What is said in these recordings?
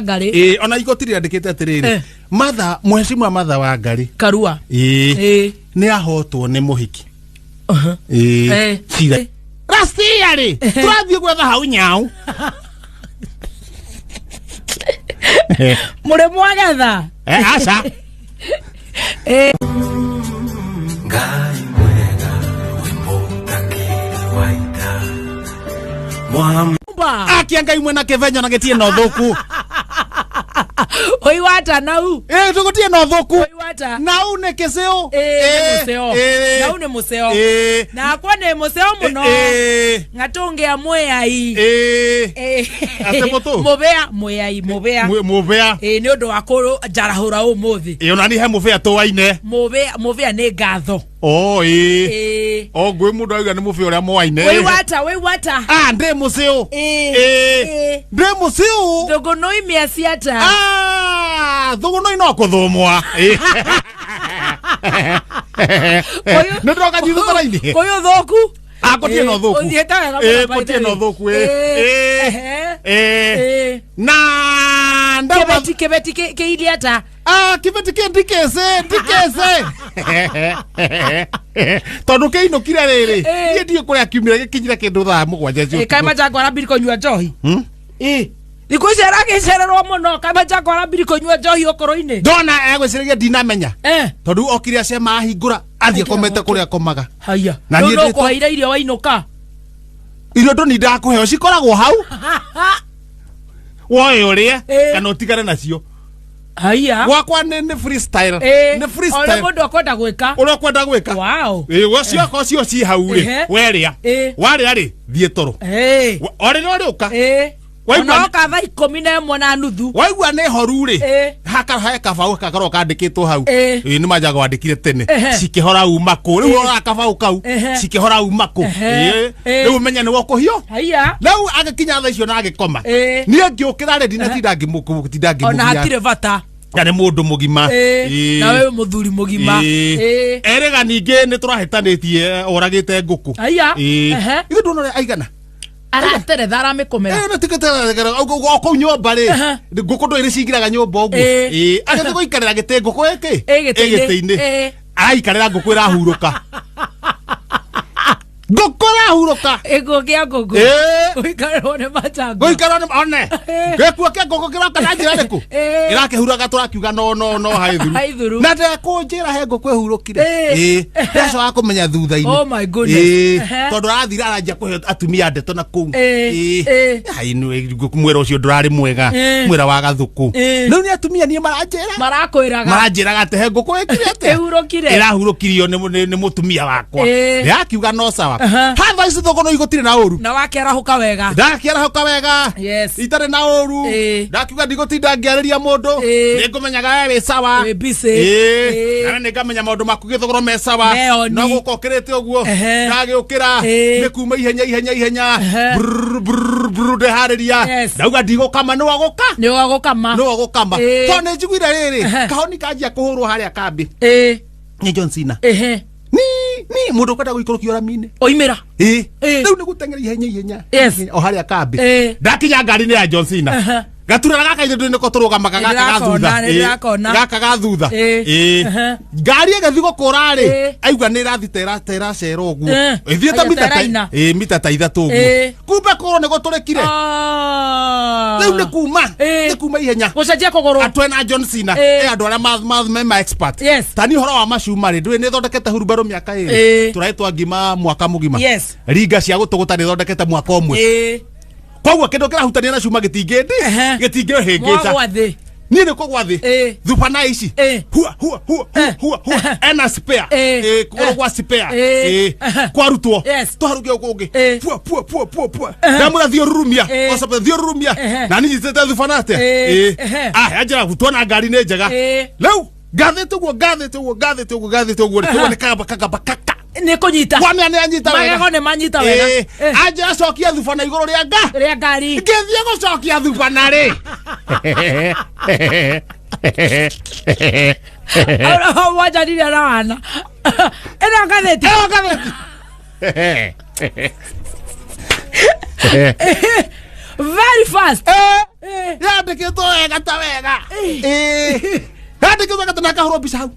Ngarĩ. Ĩĩ, ona igoti rĩandĩkĩte atĩrĩrĩ, Martha, mheshimiwa Martha wa Ngarĩ Karua. Ĩĩ, nĩ ahotwo nĩ mũhiki. Ĩĩ, cira racia rĩ, tũrathiĩ gwetha hau nyau. Mũrĩ mwagetha. Aca. Ngai mwega wĩ mũtangĩri wa ita Mwam Ba. Akia Ngai mwena kĩvenyo na gĩtirĩ na ũthũku. Oi wata nau. Ĩĩ, tũgũtirĩ na ũthũku. Oi wata. Nau nĩ kĩcĩũ. Ĩĩ, nĩ mũceo. Ĩĩ. Nau nĩ mũceo. Ĩĩ. Nakwa nĩ mũceo mũno. Ĩĩ. Ng'atũngĩa mwĩai. Ĩĩ. Ĩĩ. Atĩ mũtũ? Mũbĩa mwĩai mũbĩa. Mũbĩa. Ĩĩ, nĩ ũndũ wa kũnjarahũra ũmũthĩ. Ĩĩ, ona niĩ he mũbĩa tũwaine. Mũbĩa mũbĩa nĩ ngatho. O ĩĩ. Ĩĩ. O ngwĩ mũndũ auga nĩ mũbĩa ũrĩa mwaine. Wĩ wata, wĩ wata. Ah, ndĩ mũcĩũ. Ĩĩ. Ĩĩ. Ĩĩ. Ndĩ mũcĩũ. Thũgũnũi mĩaciata. Ah, thũgũnũi no kũthũmwa. Ĩĩ. Nĩ ndĩroka nyitũ Kũyũ thũku. Ah, gũtirĩ na ũthũku. Ũthiĩte wega Ĩĩ, mũno, by the gũtirĩ na way. ũthũku, ĩĩ. Ĩĩ. Ĩĩ. Ehe. Ĩĩ. Ĩĩ. Na ndauma Kĩbeti kĩbeti kĩirie ata? Ah, kĩbeti kĩ ndikĩcĩ ndikĩcĩ tondũ kĩinũkire rĩrĩ, Ĩĩ. niĩ ndiũ kũrĩa kiumire, gĩkinyire kĩndũ thaa 7 cia Ĩĩ, kaĩ ũtukũ. Majango arambiri kũnyua njohi? Hmm? Ĩĩ. Thikũ ici aragĩcererwo mũno, kaĩ Majango arambiri kũnyua njohi ũkũrũ-inĩ? Ndona egwĩciragia ndinamenya, tondũ okire acema ahingũra athiĩ akomete kũrĩa akomaga. Haya. Na Rĩu niĩ no kũheire irio wainũka. Irio ndũnindaga kũheo, cikoragwo hau woe ũrĩe kana ũtigane nacio. Haya. Gwakwa nĩ freestyle. Ĩĩ. Nĩ Ũrĩa freestyle. mũndũ akwenda gwĩka. Ũrĩa ũkwenda gwĩka. Ĩĩ, wacio cio ci hau rĩ, werĩa, warĩa rĩ, thiĩ toro. O rĩrĩa ũrĩũka. Ona oka thaa 11:30. Waigua nĩ horu rĩ, haka he kabaũ gakoragwo kandĩkĩtwo hau. Ĩĩ, nĩ manjaga wandĩkire tene, cikĩhora uma kũ rĩu, ũroraga kabaũ kau, cikĩhora uma kũ. Ĩĩ. Rĩu ũmenye nĩ wokũhio. Haya. Rĩu agĩkinya thaa icio na agĩkoma, niĩ ngĩũkĩra rĩ, ndinatinda ngĩmũtinda Ona ngĩmũgia. hatirĩ bata. Na nĩ mũndũ mũgima. Ĩĩ. Na wewe mũthuri mũgima. Ĩĩ. Erĩga ningĩ nĩ tũrahĩtanĩtie oragĩte ngũkũ. Haya. Ĩĩ. Ithe ndona ũrĩa aigana Arateretha aramĩkomera. Eh, na o kũu nyũmba rĩ, ngũkũ ndũĩ nĩ cingiraga nyũmba ũguo. Ĩĩ, agĩthiĩ gũikarĩra gĩtĩ ngũkũ ĩkĩ Ĩ gĩtĩ-inĩ. gĩtĩ-inĩ. Araikarĩra ngũkũ ĩrahurũka, ngũkũ ĩrahurũka. Gĩkuũ kĩa ngũkũ. Ĩĩ. Gũikarĩrwo nĩ majango. Gũikarwo nĩ one gĩkuo kĩa ngũkũ kĩroka na njĩra ĩrĩkũ? Ĩrakĩhuraga, tũrakiuga no no no haithuru. Haithuru. Na ndekũnjĩra he ngũkũ ĩhurũkire. Ĩĩ. Ĩĩ, ndacoka kũmenya thutha-inĩ. Oh my goodness. Ĩĩ, tondũ arathire aranjia kũhe atumia ndeto na kũu. Ĩĩ. Ĩĩ. Ai, mwĩra ũcio ndũrarĩ mwega. Mwĩra wa gathũkũ. Rĩu nĩ atumia niĩ maranjĩra, Marakwĩraga. maranjĩraga atĩ he ngũkũ ĩkire atĩa? Ĩhurũkire. Ĩrahurũkirio nĩ mũtumia wakwa. Ndĩrakiuga no sawa. Hatha ici thũkũ no igũtirĩ na ũru. Na wakĩarahũka wega. Ndakĩarahũka wega. Itarĩ na ũru. Ndakiuga ndigũtinda ngĩarĩria mũndũ. Ĩĩ. Nĩ ngũmenyaga we wĩ sawa. Wĩ busy. Ĩĩ. Ĩĩ. Na nĩ ngamenya maũndũ maku gĩthogoro me sawa. Me oni. No gũka ũkĩrĩte ũguo. Ndagĩũkĩra. Nĩ kuma ihenya ihenya ihenya. Brrr, brrr, brrr, ndeharĩria. Ndauga ndigũkama, nĩ wagũka. Nĩ wagũkama. Nĩ wagũkama. Tondũ nĩ njiguire rĩrĩ, kahoni kanjia kũhũrwo harĩa kambĩ. Nĩ John Cena. Ni ni mũndũ ũkwenda gũikũrũkio rami-inĩ. Oimĩra. Ĩĩ. Rĩu nĩ gũteng'era ihenya ihenya. O harĩa kambĩ. Ndakinya ngari-inĩ ya John Cena. Gaturera gaka ithe nĩko tũrũgamaga gaka ga Nĩndĩrakona, thutha. Ĩĩ. nĩndĩrakona. Gaka ga thutha. Ĩĩ. Ĩĩ. Ngari ĩgĩthiĩ gũkũra rĩ, aigua nĩ ĩrathiĩ ta ĩracera ũguo. Ĩthiĩte Aya, mita ta ta ĩraina. ĩĩ, mita ta 3 ũguo. Kumbe kũgũrũ nĩ gũtũrĩkire. Rĩu nĩ kuma nĩ kuma ihenya. Gũcenjia kũgũrũ. Atwe na John Cena. Ĩĩ. Ĩ andũ arĩa me ma expert. Ta niĩ ũhoro wa macuma rĩ, ndũĩ nĩ thondekete hurumbarũ mĩaka 2. Tũraĩ ngima mwaka mũgima. Ringa cia gũtũgũta nĩ thondekete mwaka ũmwe. Koguo kĩndũ kĩrahutania na cuma gĩtingĩndĩ gĩtingĩhĩngĩca. Mwagwa thĩ. Niĩ nĩ kũgwa thĩ. Thubana ici hua hua hua hua hua hua ena spare. Ĩĩ, kũgũrũ gwa spare. Ĩĩ. Ĩĩ, kwarutwo twarugio kũngĩ pua pua pua pua pua ndamwĩra thiĩ ũrurumia. Ocoke thiĩ ũrurumia. Na niĩ nyitĩte thubana atĩa? Ĩĩ. Ĩĩ. Ah, yanjĩra tuona ngari nĩ njega. Rĩu ngathĩte ũguo ngathĩte ũguo ngathĩte ũguo ngathĩte ũguo rĩ, nĩ kagamba kagamba kaka Nĩ kũnyita. Kwamĩa nĩ anyita wega. Magego nĩ manyita wega. Ĩĩ. Anjĩra cokia thubana igũrũ rĩa nga rĩa ngari. Ngĩthiĩ gũcokia thubana rĩ, Wanjanire na wana. Ĩno ngathĩti. Ĩno ngathĩti. Very fast. Eh, Eh. yandĩkĩtwo wega ta wega. Ĩĩ. Yandĩkĩtwo wega ta na akahũrwo mbica hau.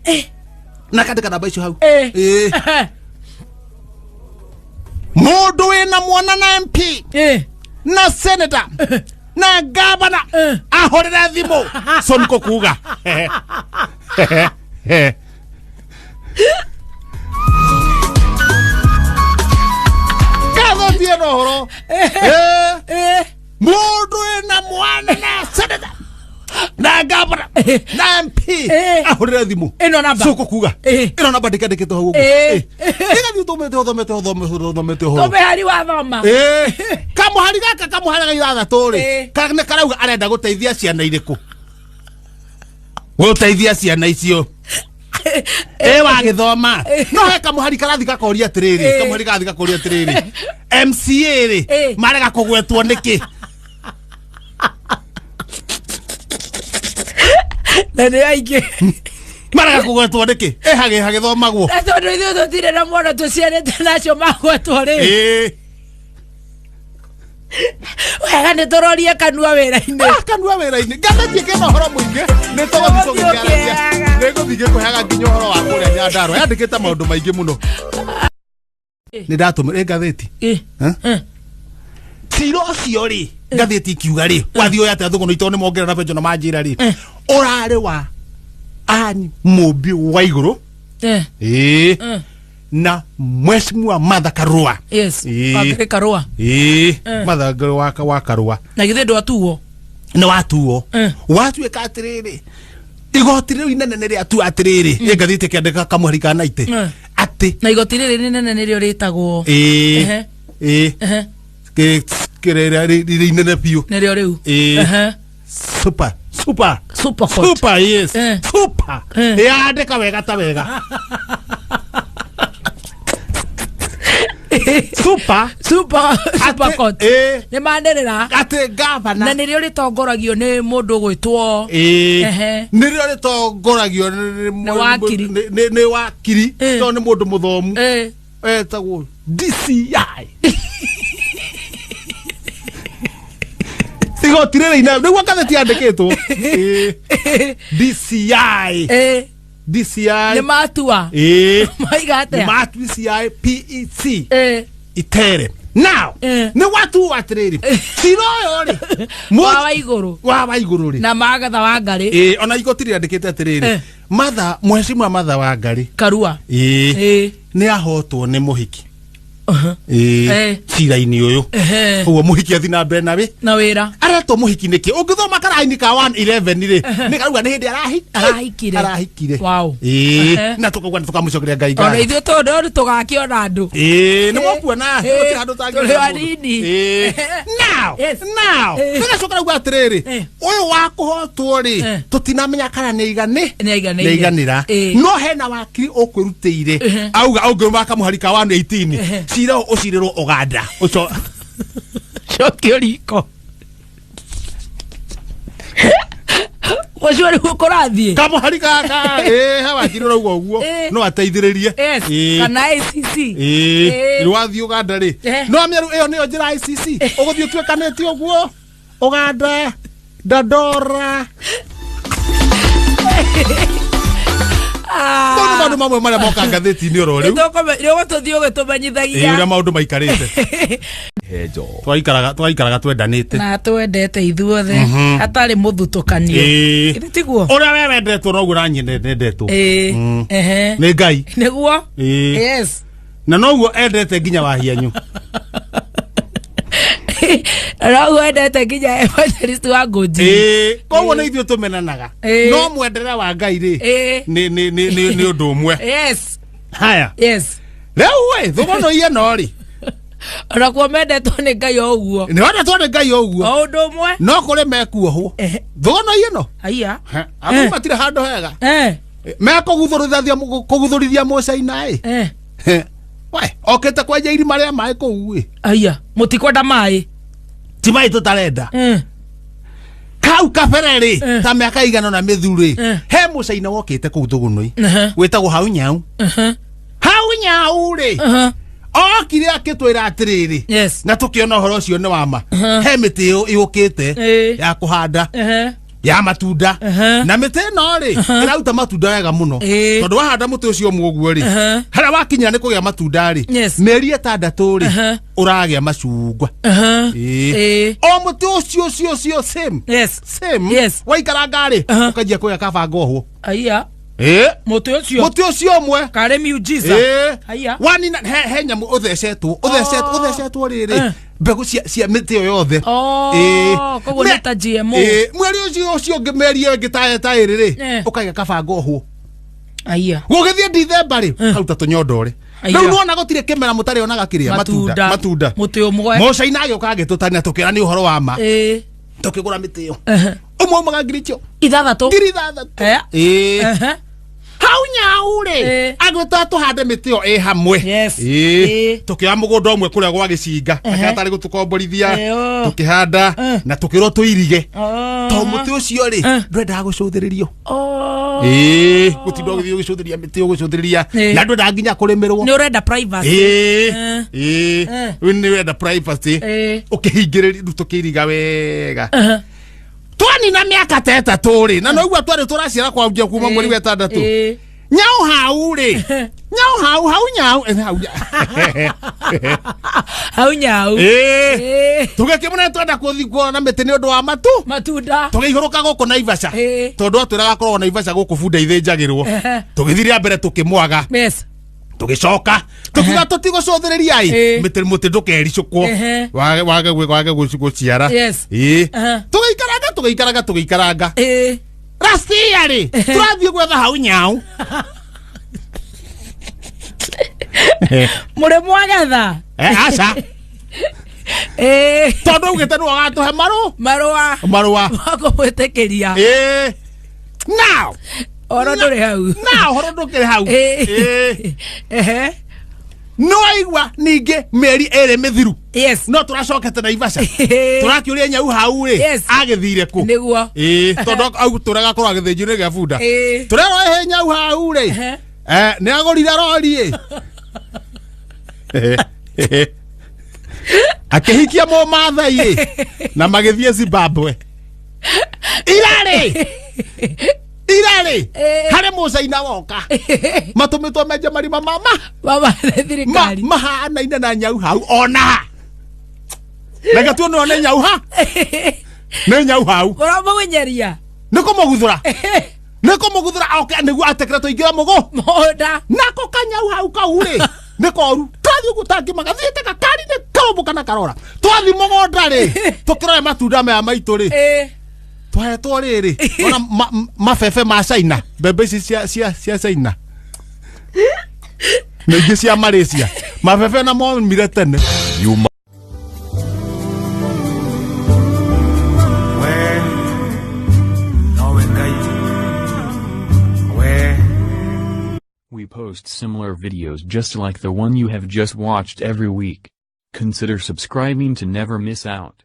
Na akandĩka namba icio hau. Eh. Ĩĩ. Mũndũ wĩna mwana na MP Eh. na senator na gavana Eh. ahũrĩre thimũ Sonko kuga. Ngathĩti ĩno ũhoro. Eh. Eh. Mũndũ wĩna mwana na senator na gavana na MP Eh. ahũrĩre thimũ Ĩno namba. Sonko kuga. Eh. Ĩno namba ndĩkandĩkĩtwo hau ũguo. Eh. Ĩgathiĩ ũthomete ũthomete ũthomete ũthomete ũhoro. Tũmĩhari wathoma. Eh, kamuhari gaka kamuhari ga ithathatũ rĩ Eh. nĩ karauga arenda gũteithia ciana irĩkũ gũteithia ciana icio ĩ wagĩthoma no he kamuhari karathi gakoria atĩrĩrĩ Eh. kamuhari karathi gakoria atĩrĩrĩ MCA rĩ Eh. marega kũgwetwo nĩkĩ Na nĩ aingĩ. marega kũgwetwo nĩkĩ ĩ hagĩ hagĩthomagwo Na tondũ ithuĩ tũtirĩ na mwana tũciarĩte nacio magwetwo rĩ. ĩ Wega nĩ tũrorie kanua wĩra-inĩ. Ah, kanua wĩra-inĩ ngathĩti ĩkĩna ũhoro mũingĩ nĩ tũgũthiĩ Tũgũthiĩ tũgĩkĩaragia ũkĩheaga. nĩ ngũthiĩ ngĩkũheaga nginya ũhoro wa kũrĩa Nyandarua yandĩkĩte maũndũ maingĩ mũno nĩ ndatũmĩra ĩ ngathĩti Eh. Eh? Eh. cira ũcio rĩ ngathĩti ikiuga rĩ wathiĩ ũyũ atĩa thũgũnũ itoo nĩ mongerera benjo na manjĩra rĩ Eh. ũrarĩ wa Ann Mũmbi wa igũrũ Eh. ĩĩ Eh. na mheshimiwa Martha Karua Yes. Ĩĩ. Wangĩrĩ Karũa. ĩĩ Eh. Martha wa Karua Na githĩ ndwatuo. nĩ watuo Eh. watuĩka atĩrĩrĩ igoti rĩu inene nĩ rĩatua atĩrĩrĩ ĩ ngathĩti ĩkĩandĩka kamũhari ka naitĩ Eh. atĩ Na igoti rĩrĩ rĩnene nĩrĩo rĩtagwo. ĩĩ Ehe. ĩĩ Ehe. kĩrĩa rĩ inene biũ Nĩrĩo rĩu. Ĩĩ. Ehe. super super Super court. super yes Eh. super Eh. yandĩka wega ta wega super Super super Atĩ- court. ĩĩ. Nĩ manĩrĩra. atĩ gavana Na nĩrĩo rĩtongoragio nĩ mũndũ ũgwĩtwo. ĩĩ Ehe. nĩrĩo rĩtongoragio Nĩ wakiri. nĩ wakiri Eh. tondũ nĩ mũndũ mũthomu Eh. etagwo DCI igoti rĩrĩ inene nĩguo ngathĩti yandĩkĩtwo Ĩĩ. DCI Eh. DCI Nĩ matua. ĩĩ Maiga atĩa? ma DCI PEC Eh. itere now Eh. nĩ gwatuo atĩrĩrĩ cira ũyũ rĩ Wa Waigũrũ. wa Waigũrũ rĩ Na Magatha Wangarĩ. ĩĩ ona igoti rĩandĩkĩte atĩrĩrĩ Eh. Martha mheshimiwa Martha Wangari Karua. ĩĩ Ĩĩ. nĩ ahotwo nĩ mũhiki Uh-huh. ĩĩ Eh. cira-inĩ ũyũ Ehe. ũguo mũhiki athi na mbere na wĩ Na wĩra. aretwo mũhiki nĩkĩ ũngĩthoma karaini ka 111 rĩ nĩ karauga nĩ hĩndĩ Arahikire. arahikire Wow. ĩĩ Ehe. na tũkauga nĩ tũkamũcokeria Ngai Ona ngatho ithuĩ tondũ tũgakĩona andũ. ĩĩ nĩ mwakuona Eh, gũtirĩ handũ ũtangĩona tũrĩ mũndũ. anini. Ĩĩ. Now, Yes. now, Eh. tũgacoka rauga atĩrĩrĩ Eh. ũyũ wa kũhotwo rĩ Eh. tũtinamenya kana nĩ igani Nĩ aiganĩire. nĩ iganĩra Ĩĩ. no hena wakiri ũkwĩrutĩire Ehe. auga ũngĩrũma kamũhari ka 118 Ehe. cira ũyũ ũcirĩrwo Ũganda ũco Cokio riko. Ũcio rĩu kũrathiĩ. kamũhari gaka ĩĩ he wakiri ũrauga ũguo Eh. no ateithĩrĩrie Yes. Ĩĩ. Kana ACC. ĩĩ Ĩĩ. rĩ wathiĩ Ũganda rĩ Eh. no mĩaru ĩyo nĩyo njĩra ICC ũgũthiĩ ũtuĩkanĩtie ũguo Ũganda Dandora Ah. mau nĩ maũndũ mamwe marĩa moka ngathĩti-inĩ oro rĩu Nĩ ũgũtũthiĩ Ĩĩ, ũgĩtũmenyithagia. ũrĩa maũndũ maikarĩte Hejo. twaikaraga twendanĩte Na twendete ithuothe hatarĩ mũthutũkanio. Ĩĩ. Githĩ tiguo? ũrĩa we wendetwo noguo naniĩ nendetwo Ĩĩ. Mm. Ehe. nĩ Ngai Nĩguo? Ĩĩ. Yes. na noguo endete nginya wahianyu Noguo endete nginya evangelist wa Ngũnji. Ĩĩ, koguo nĩ ithuĩ tũmenanaga Ĩĩ. no mwendere wa Ngai rĩ Ĩĩ. nĩ ũndũ ũmwe Yes. haya Yes. rĩu ĩ thũgũnũ ĩno rĩ Onakuo mendetwo nĩ Ngai o ũguo. nĩ wendetwo nĩ Ngai o ũguo O ũndũ ũmwe. no kũrĩ mekuohwo Ehe. thũgũnũ ĩno Haiya. athuri matirĩ handũ hega Eh. mekũguthũrithia mũcaina ĩ Eh. we okĩte kwenja irima rĩa maĩ kũu ĩ Haiya. Mũtikwenda maĩ. ti maĩ tũtarenda Eh. kau kabere rĩ Eh. ta mĩaka igana na mĩthu rĩ Eh. he mũcaina wokĩte kũu thũgũnũi Ehe. wĩtagwo hau nyau Ehe. hau nyau rĩ Ehe. Okire akĩtwĩra atĩrĩrĩ, Yes. na tũkĩona ũhoro ũcio nĩ wama, he mĩtĩ yũkĩte ya kũhanda ya matunda, na mĩtĩ ĩno rĩ ĩraruta matunda wega mũno, tondũ wahanda mũtĩ ũcio ũmwe ũguo rĩ, harĩa wakinyĩra nĩ kũgĩa matunda rĩ, mĩeri 6 rĩ, ũragĩa macungwa. O mũtĩ ũcio ũcio ũcio same. Yes. Same. Yes. Waikaranga rĩ, ũkanjia kũgĩa kabanga ũhwo. Aya. Mũtĩ ũcio. Mũtĩ ũcio ũmwe. Karĩ miujiza. Aya. Wanina he nyamũ ũthecetwo, ũthecetwo, ũthecetwo rĩrĩ. Mbegũ cia mĩtĩ ĩyo yothe. Koguo nĩ ta GMO. Mweri ũcio ũcio ũngĩ, mĩeri ĩyo ĩngĩ ta ĩrĩ rĩ, ũkaiga kabanga ũhwo. Aya. Gũgĩthiĩ Dithemba rĩ, karuta tũnyondore. Rĩu nĩwona gũtirĩ kĩmera mũtarĩ onaga kĩrĩa matunda. Matunda. Mũtĩ ũmwe. Mũcaina agĩũka agĩtũtania tũkĩra nĩ ũhoro wa ma. Tũkĩgũra mĩtĩ ĩyo. Ũmwe umaga ngiri icio. 6. Ngiri 6. Hau nyau rĩ, agwĩta tũhande mĩtĩ ĩyo ĩ hamwe. Yes. Tũkĩoya mũgũnda ũmwe kũrĩa gwa gĩcinga, akatarĩ gũtũkomborithia, tũkĩhanda na tũkĩrwo tũirige. Tondũ mũtĩ ũcio rĩ, ndwendaga gũcũthĩrĩrio. Gũtinda ũgĩthiĩ ũgĩcũthĩrĩria mĩtĩ, ũgĩcũthĩrĩria, na ndwendaga nginya kũrĩmĩrwo. Nĩ ũrenda privacy. Nĩ ũrenda privacy. Ũkĩhingĩrĩria, rĩu tũkĩiriga wega. Twanina mĩaka ta 3 rĩ, na noguo twarĩ tũraciara kwanjia kuma mweri wa 6. Nyau hau rĩ, nyau hau, hau nyau, hau hau nyau. Tũgĩkĩmũne twenda kũthiĩ kuona mĩtĩ nĩ ũndũ wa matunda. Tũgĩihũrũka gũkũ Naivasha. Tondũ atwĩraga akoragwo Naivasha gũkũ bunda ithĩnjagĩrwo. Tũgĩthiĩ rĩa mbere tũkĩmwaga. Yes. Tũgĩcoka tũkiuga tũtigũcũthĩrĩria ĩ, mũtĩ ndũkericũkwo, wage gũciara. Yes. Tũgĩikaranga tũgĩikaranga tũgĩikaranga. Rastia rĩ, tũrathiĩ gwetha hau nyau. Mũrĩ mwagetha? Aca. Tondũ augĩte nĩwe ũgatũhe marũa. Marũa. Ma kũmwĩtĩkĩria. Now. Ũhoro ndũrĩ hau. Now, ũhoro ndũkĩrĩ hau. No aigua ningĩ mĩeri 2 mĩthiru. Yes. No tũracokete Naivasha. Tũrakĩũria nyau hau rĩ, agĩthire kũ? Nĩguo. Tondũ tũraga korwo agĩthĩnjwo nĩ gĩa bunda. Tũrerwo ĩhĩ nyau hau rĩ. Nĩ agũrire rori ĩ. Akĩhikia Mũmathai ĩ, na magĩthiĩ Zimbabwe. Irarĩ. Irarĩ. Harĩ mũcaina woka. Matũmĩtwo menje marima mama. Mama thirikari. Mahanaine na nyau hau ona. Reke tuone one nyau ha. Nĩ nyau hau. Ũramũmenyeria. Nĩ kũmũguthũra. Nĩ kũmũguthũra oke nĩguo atekere tũingĩre mũgũnda. Nako kanyau hau kau rĩ. Nĩ koru. Twathiĩ ũguo tangĩmaga thiĩte gakari nĩ karũmbũka na karora. Twathiĩ mũgũnda rĩ, tũkĩrore matunda maya maitũ rĩ. Twahetwo rĩrĩ, ona mabebe ma China, mbembe ici cia China. Na ingĩ cia Malaysia. Mabebe na momire tene. We post similar videos just like the one you have just watched every week. Consider subscribing to never miss out.